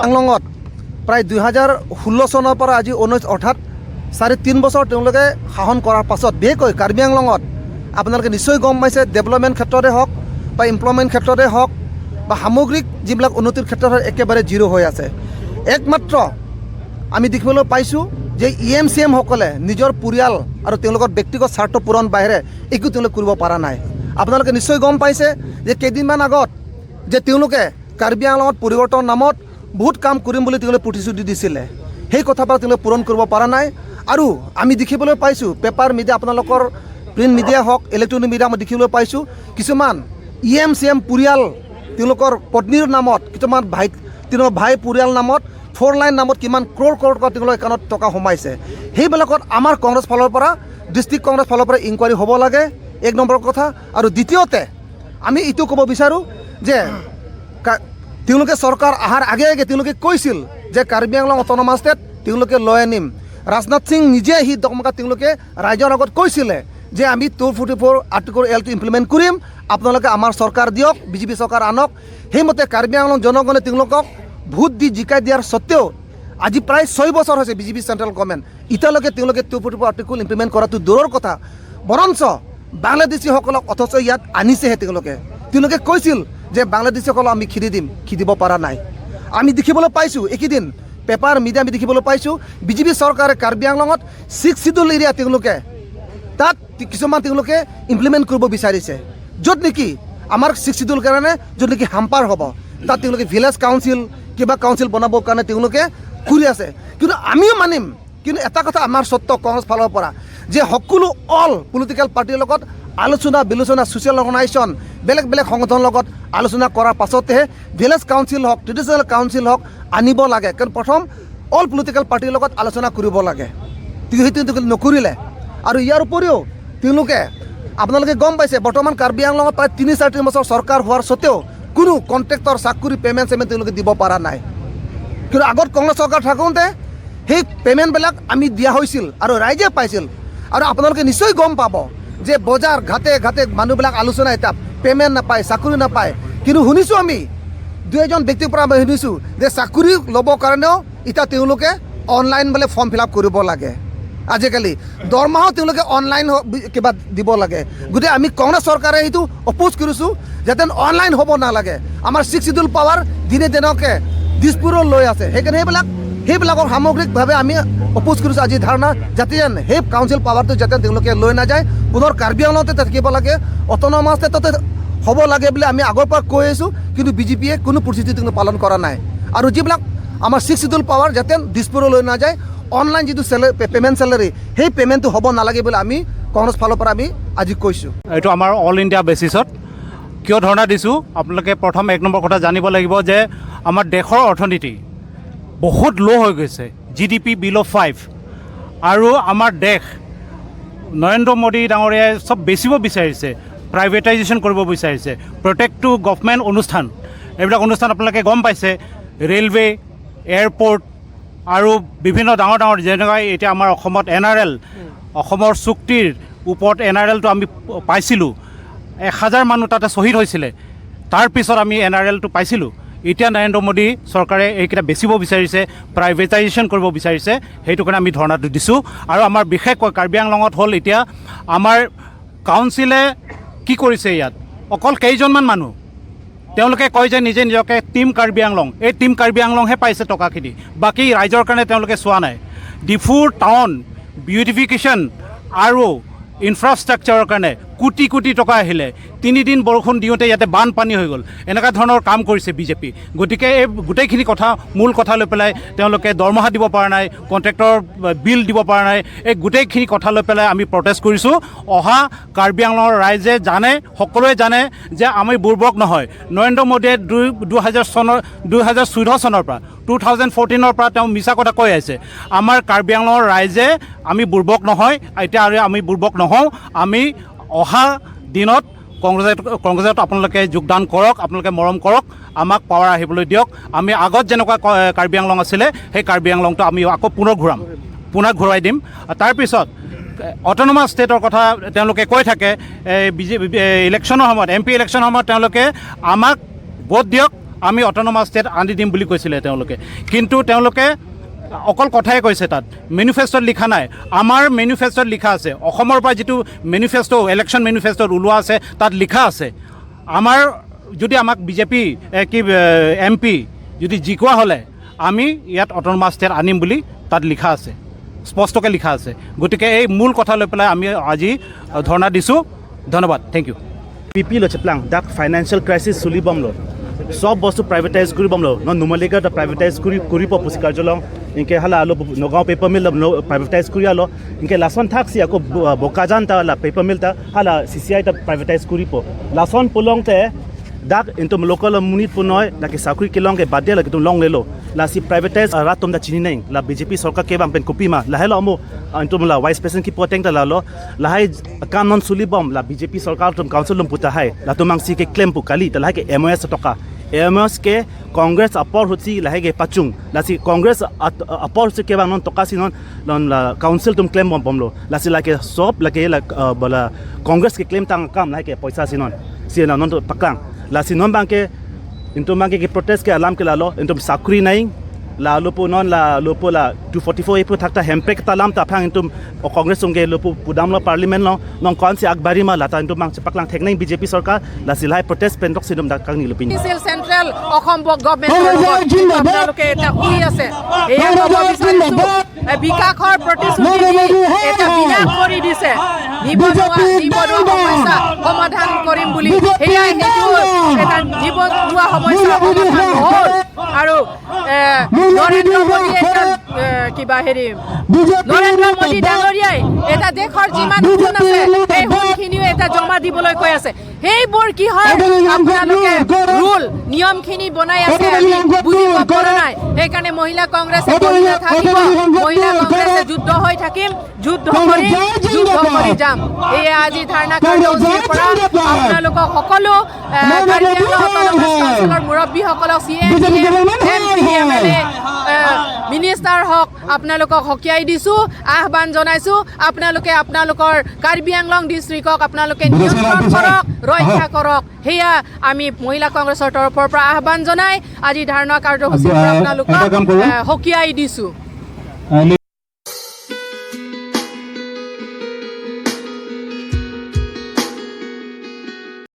আংলঙত প্ৰায় 2016 চনৰ পৰা আজি 19, অৰ্থাৎ 3.5 বছৰ তেওঁলোকে শাসন কৰাৰ পাছত, বিশেষকৈ কাৰ্বি আংলঙত আপোনালোকে নিশ্চয় গম পাইছে, ডেভেলপমেণ্ট ক্ষেত্ৰতে হওক বা এমপ্লয়মেণ্ট ক্ষেত্ৰতে হওক বা সামগ্ৰিক যিবিলাক উন্নতিৰ ক্ষেত্ৰত হওক, একেবাৰে জিৰ' হৈ আছে। একমাত্ৰ আমি দেখিবলৈ পাইছোঁ যে ই এম চি এমসকলে নিজৰ পৰিয়াল আৰু তেওঁলোকৰ ব্যক্তিগত স্বাৰ্থ পূৰণ বাহিৰে একো তেওঁলোকে কৰিব পৰা নাই। আপোনালোকে নিশ্চয় গম পাইছে যে কেইদিনমান আগত যে তেওঁলোকে কাৰ্বি আংলঙত পৰিৱৰ্তন নামত বহুত কাম কৰিম বুলি তেওঁলোকে প্ৰতিশ্ৰুতি দিছিলে, সেই কথাৰ তেওঁলোকে পূৰণ কৰিব পৰা নাই। আৰু আমি দেখিবলৈ পাইছোঁ, পেপাৰ মিডিয়া, আপোনালোকৰ প্ৰিণ্ট মিডিয়া হওক, ইলেক্ট্ৰনিক মিডিয়া, আমি দেখিবলৈ পাইছোঁ কিছুমান ই এম চি এম পৰিয়াল, তেওঁলোকৰ পত্নীৰ নামত, কিছুমান ভাই, তেওঁলোকৰ ভাই পৰিয়াল নামত, ফ'ৰ লাইন নামত কিমান ক্ৰ'ৰ ক্ৰ'ৰ টকা তেওঁলোকৰ একাউণ্টত টকা সোমাইছে। সেইবিলাকত আমাৰ কংগ্ৰেছ ফালৰ পৰা, ডিষ্ট্ৰিক্ট কংগ্ৰেছ ফালৰ পৰা ইনকুৱাৰী হ'ব লাগে, এক নম্বৰ কথা। আৰু দ্বিতীয়তে আমি এইটো ক'ব বিচাৰোঁ যে তেওঁলোকে চৰকাৰ অহাৰ আগে আগে তেওঁলোকে কৈছিল যে কাৰ্বি আংলং অট'নমাছ ষ্টেট তেওঁলোকে লৈ আনিম। ৰাজনাথ সিং নিজে আহি ডকমকাত তেওঁলোকে ৰাইজৰ আগত কৈছিলে যে আমি 244 আৰ্টিকল এলটো ইমপ্লিমেণ্ট কৰিম, আপোনালোকে আমাৰ চৰকাৰ দিয়ক, বিজেপি চৰকাৰ আনক। সেইমতে কাৰ্বি আংলং জনগণে তেওঁলোকক ভোট দি জিকাই দিয়াৰ স্বত্তেও আজি প্ৰায় 6 বছৰ হৈছে বিজেপি চেণ্ট্ৰেল গভৰ্ণমেণ্ট, এতিয়ালৈকে তেওঁলোকে 244 আৰ্টিকল ইমপ্লিমেণ্ট কৰাটো দূৰৰ কথা, বৰঞ্চ বাংলাদেশীসকলক অথচ ইয়াত আনিছেহে। তেওঁলোকে কৈছিল যে বাংলাদেশীসকলক আমি খেদি দিম, খেদিব পৰা নাই। আমি দেখিবলৈ পাইছোঁ, এইকেইদিন পেপাৰ মিডিয়া আমি দেখিবলৈ পাইছোঁ, বিজেপি চৰকাৰে কাৰ্বি আংলঙত ছিক্স চিডুল এৰিয়া তেওঁলোকে তাত কিছুমান তেওঁলোকে ইমপ্লিমেণ্ট কৰিব বিচাৰিছে, য'ত নেকি আমাৰ ছিক্স চিডুল কাৰণে য'ত নেকি হাম্পাৰ হ'ব। তাত তেওঁলোকে ভিলেজ কাউন্সিল, কিবা কাউন্সিল বনাবৰ কাৰণে তেওঁলোকে কৰি আছে। কিন্তু আমিও মানিম, কিন্তু এটা কথা আমাৰ সত্য কংগ্ৰেছ ফালৰ পৰা যে সকলো অল পলিটিকেল পাৰ্টীৰ লগত আলোচনা বিলোচনা, ছ'চিয়েল অৰ্গেনাইজেশ্যন, বেলেগ বেলেগ সংগঠনৰ লগত আলোচনা কৰাৰ পাছতহে ভিলেজ কাউন্সিল হওক, ট্ৰেডিশ্যনেল কাউন্সিল হওক, আনিব লাগে। কাৰণ প্ৰথম অল পলিটিকেল পাৰ্টীৰ লগত আলোচনা কৰিব লাগে, কিন্তু সেইটো তেওঁলোকে নকৰিলে। আৰু ইয়াৰ উপৰিও তেওঁলোকে, আপোনালোকে গম পাইছে, বৰ্তমান কাৰ্বি আংলঙত প্ৰায় 3-3.5 বছৰ চৰকাৰ হোৱাৰ স্বত্তেও কোনো কণ্ট্ৰেক্টৰ চাকৰি পে'মেণ্ট চেমেণ্ট তেওঁলোকে দিব পৰা নাই। কিন্তু আগত কংগ্ৰেছ চৰকাৰ থাকোঁতে সেই পে'মেণ্টবিলাক আমি দিয়া হৈছিল আৰু ৰাইজে পাইছিল। আৰু আপোনালোকে নিশ্চয় গম পাব যে বজাৰ ঘাটে ঘাটে মানুহবিলাক আলোচনা, এতিয়া পে'মেণ্ট নাপায়, চাকৰি নাপায়। কিন্তু শুনিছোঁ, আমি দুই এজন ব্যক্তিৰ পৰা আমি শুনিছোঁ যে চাকৰি ল'বৰ কাৰণেও এতিয়া তেওঁলোকে অনলাইন বোলে ফৰ্ম ফিল আপ কৰিব লাগে। আজিকালি দৰমহাও তেওঁলোকে অনলাইন কিবা দিব লাগে। গতিকে আমি কংগ্ৰেছ চৰকাৰে সেইটো অপ'জ কৰিছোঁ যাতে অনলাইন হ'ব নালাগে। আমাৰ ছিক্স চিডিউল পাৱাৰ দিনে দিনকে দিছপুৰো লৈ আছে। সেইকাৰণে সেইবিলাকৰ সামগ্ৰিকভাৱে আমি অপ'জ কৰিছোঁ আজি ধাৰণা, যাতে যেন সেই কাউন্সিল পাৱাৰটো যাতে তেওঁলোকে লৈ নাযায়, পুনৰ কাৰ্বি আংলঙতে থাকিব লাগে, অট'নমাছ ষ্টেটতে হ'ব লাগে বুলি আমি আগৰ পৰা কৈ আছোঁ। কিন্তু বিজেপিয়ে কোনো প্ৰতিশ্ৰুতি তেওঁলোকে পালন কৰা নাই। আৰু যিবিলাক আমাৰ ছিক্স চিডিউল পাৱাৰ যাতে দিছপুৰলৈ লৈ নাযায়, অনলাইন যিটো চেলাৰী, পে'মেণ্ট চেলাৰী, সেই পে'মেণ্টটো হ'ব নালাগে বুলি আমি কংগ্ৰেছ ফালৰ পৰা আমি আজি কৈছোঁ। এইটো আমাৰ অল ইণ্ডিয়া বেচিছত কিয় ধৰ্ণা দিছোঁ, আপোনালোকে প্ৰথম এক নম্বৰ কথা জানিব লাগিব যে আমাৰ দেশৰ অৰ্থনীতি বহুত ল' হৈ গৈছে, জিডিপি বিল' 5। আৰু আমাৰ দেশ নৰেন্দ্ৰ মোদী ডাঙৰীয়াই চব বেচিব বিচাৰিছে, প্ৰাইভেটাইজেশ্যন কৰিব বিচাৰিছে প্ৰত্যেকটো গভমেণ্ট অনুষ্ঠান। এইবিলাক অনুষ্ঠান আপোনালোকে গম পাইছে, ৰেলৱে, এয়াৰপৰ্ট আৰু বিভিন্ন ডাঙৰ ডাঙৰ, যেনেকুৱা এতিয়া আমাৰ অসমত এনআৰএল, অসমৰ চুক্তিৰ ওপৰত এনআৰএলটো আমি পাইছিলোঁ, 1000 মানুহ তাতে শ্বহীদ হৈছিলে, তাৰপিছত আমি এনআৰএলটো পাইছিলোঁ। এতিয়া নৰেন্দ্ৰ মোদী চৰকাৰে এইকেইটা বেচিব বিচাৰিছে, প্ৰাইভেটাইজেশ্যন কৰিব বিচাৰিছে। সেইটো কাৰণে আমি ধৰ্ণাটো দিছোঁ। আৰু আমাৰ বিশেষকৈ কাৰ্বি আংলঙত হ'ল, এতিয়া আমাৰ কাউন্সিলে কি কৰিছে, ইয়াত অকল কেইজনমান মানুহ, তেওঁলোকে কয় যে নিজে নিজকে টীম কাৰ্বি আংলং, এই টীম কাৰ্বি আংলংহে পাইছে টকাখিনি, বাকী ৰাইজৰ কাৰণে তেওঁলোকে চোৱা নাই। ডিফুৰ টাউন বিউটিফিকেশ্যন আৰু ইনফ্ৰাষ্ট্ৰাকচাৰৰ কাৰণে কোটি কোটি টকা আহিলে, 3 দিন বৰষুণ দিওঁতে ইয়াতে বানপানী হৈ গ'ল। এনেকুৱা ধৰণৰ কাম কৰিছে বিজেপি। গতিকে এই গোটেইখিনি কথা মূল কথা লৈ পেলাই তেওঁলোকে দৰমহা দিব পৰা নাই, কণ্ট্ৰেক্টৰ বিল দিব পৰা নাই, এই গোটেইখিনি কথা লৈ পেলাই আমি প্ৰটেষ্ট কৰিছোঁ। অহা কাৰ্বি আংলঙৰ ৰাইজে জানে, সকলোৱে জানে যে আমি বুৰ্বক নহয়। নৰেন্দ্ৰ মোদীয়ে 2000 চনৰ, 2014 চনৰ পৰা, 2014ৰ পৰা তেওঁ মিছা কথা কৈ আছে। আমাৰ কাৰ্বি আংলঙৰ ৰাইজে আমি বুৰ্বক নহয়। এতিয়া আৰু আমি বুৰ্বক নহওঁ। আমি অহা দিনত কংগ্ৰেছত আপোনালোকে যোগদান কৰক, আপোনালোকে মৰম কৰক, আমাক পাৱাৰ আহিবলৈ দিয়ক। আমি আগত যেনেকুৱা কাৰ্বি আংলং আছিলে, সেই কাৰ্বি আংলংটো আমি আকৌ পুনৰ ঘূৰাম, পুনৰ ঘূৰাই দিম। তাৰপিছত অট'নমাছ ষ্টেটৰ কথা তেওঁলোকে কৈ থাকে। এই বিজেপি ইলেকশ্যনৰ সময়ত, এমপি ইলেকশ্যনৰ সময়ত তেওঁলোকে আমাক ভোট দিয়ক, আমি অট'নমাছ ষ্টেট আনি দিম বুলি কৈছিলে তেওঁলোকে। কিন্তু তেওঁলোকে অকল কথাই কৈছে, তাত মেনিফেষ্ট'ত লিখা নাই। আমাৰ মেনিফেষ্ট'ত লিখা আছে, অসমৰ পৰা যিটো মেনিফেষ্ট', ইলেকশ্যন মেনিফেষ্ট'ত ওলোৱা আছে, তাত লিখা আছে আমাৰ যদি আমাক বিজেপি কি এমপি যদি জিকোৱা হ'লে আমি ইয়াত অট'নমাছ ষ্টেট আনিম বুলি তাত লিখা আছে, স্পষ্টকৈ লিখা আছে। গতিকে এই মূল কথা লৈ পেলাই আমি আজি ধৰ্ণা দিছোঁ। ধন্যবাদ, thank U. P lo cheplang dak financial crisis চলি বম লো, চব বস্তু প্ৰাইভেটাইজ কৰি বম লো ন। নুমলীগড় প্ৰাইভেটাইজ কৰি কৰিব কাৰ্যালয় ইনকে হালা আলো, নগাঁও পেপাৰ মিল প্ৰাইভেটাইজ কৰি আলো, ইনকে লাচন থাকছি আকৌ বোকাজান তা পেপাৰ মিল তা হালা চিচিআই তা প্ৰাইভেটাইজ কৰিব। Lachan পুলংতে dak intum local munit punoy laki sakri kilong ke badde laki tum long lelo la si privatize rat tum da chini neng la BJP sarkar ke bang pen kopi ma la helo amu intum la vice president ki poteng ta la lo la hai kam non suli bom la BJP sarkar tum council lum puta hai la tumang si ke claim pu kali ta la ke MOS toka MOS ke Congress apor huti la hai ke pachung la si Congress apor huti ke bang non toka si non non la council tum claim bom bom lo la si la ke sob la ke la bola Congress ke claim tang kam la ke paisa si non si la non paklang la si non bang ke intum bang ke protest ke alam ke la lo intum sakri nai la lopo non la lopo la 244 epo thakta hempek talam ta phang intum Congress sungge lopo pudam lo parliament lo non kon si akbari ma la ta intum bang paklang thek nai BJP sarkar la silai protest pen dok sinum da kang ni lopin। দিছিল central Assam গভমেণ্টৰ লগত, কিন্তু আপোনালোকে এতিয়া শুই আছে। এয়া ক'ব বিচাৰিছো, বিকাশৰ প্ৰতিশ্ৰুতি দি এতিয়া বিনাশ কৰি দিছে। নিবনুৱা সমস্যা সমাধান কৰিম বুলি, সেয়াই সেইটো এটা নিবনুৱা সমস্যা সমাধান নহ'ল। আৰু নৰেন্দ্ৰ মোদীয়ে এটা কিবা হেৰি, নৰেন্দ্ৰ মোদী ডাঙৰীয়াই এটা দেশৰ যিমান সোণ আছে, সেই সোণখিনিও এটা জমা দিবলৈ কৈ আছে। সেইবোৰ কিহৰ আপোনালোকে ৰুল নিয়মখিনি বনাই আছে, আমি বুজিব পৰা নাই। সেইকাৰণে মহিলা কংগ্ৰেছে বহি নাথাকিব। মহিলা কংগ্ৰেছে যুদ্ধ হৈ থাকিম, যুদ্ধ কৰি যুদ্ধ কৰি যাম। এয়া আজি ধৰ্ণা কাৰ্যসূচীৰ পৰা আপোনালোকক সকলো কাৰ্বি আংলং অট'নমাছ কাউন্সিলৰ মুৰব্বীসকলক, CM, MP, MLA, minister হওক, আপোনালোকক সকীয়াই দিছোঁ, আহ্বান জনাইছোঁ। আপোনালোকে আপোনালোকৰ কাৰ্বি আংলং ডিষ্ট্ৰিক্টক আপোনালোকে নিয়ন্ত্ৰণ কৰক, ৰক্ষা কৰক। সেয়া আমি মহিলা কংগ্ৰেছৰ তৰফৰ পৰা আহ্বান জনাই আজি ধৰ্ণা কাৰ্যসূচীৰ পৰা আপোনালোকক এটা কাম কৰোঁ। সকীয়াই দিছোঁ।